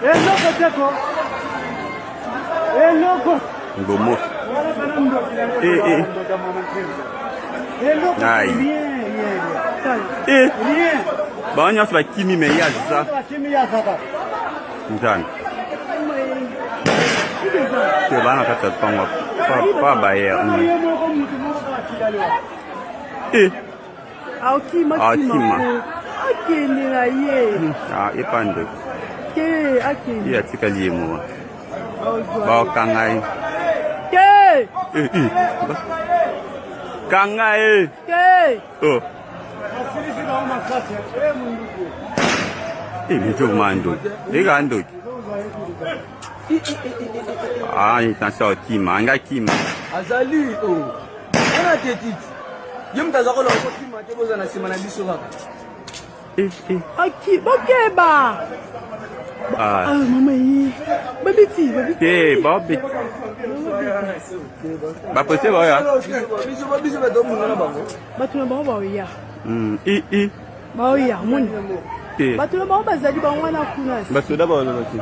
Eloko te ko. Eloko. Ngomo. Eh eh. Eloko. Aïe. Rien, rien, rien. Eh. Rien. Bango nyonso bakimi me ye aza Bakimi ya zaka. nzambe te baa na kati ya ntongo pa bayer Ye moko mutu moko atikali wa. Eh. Akima Akima. kima. Akende na ye. Ah, epa ndoki. Te, akende. Ye atikali ye moko. Bakanga ye. Te. Eh, eh. Kanga ye. Te. Oh. Eh, mutu ma ndoki. Eka ndoki. Ah, attention kima, anga kima. Azali oh. Wana tetiti. Ye moto aza koloba kokima te boza na nsima na biso kaka. Eh, eh. Aki, bokeba. Ah. Ah, mama ye. Babiti, babiti. Te, baobe. Bapolisier baoya. Biso biso bato omuna na bango. Bato na bango baoya. I i. Baoya, moni. Te. Bato na bango bazali bango wana kuna. Basoda baolobaki.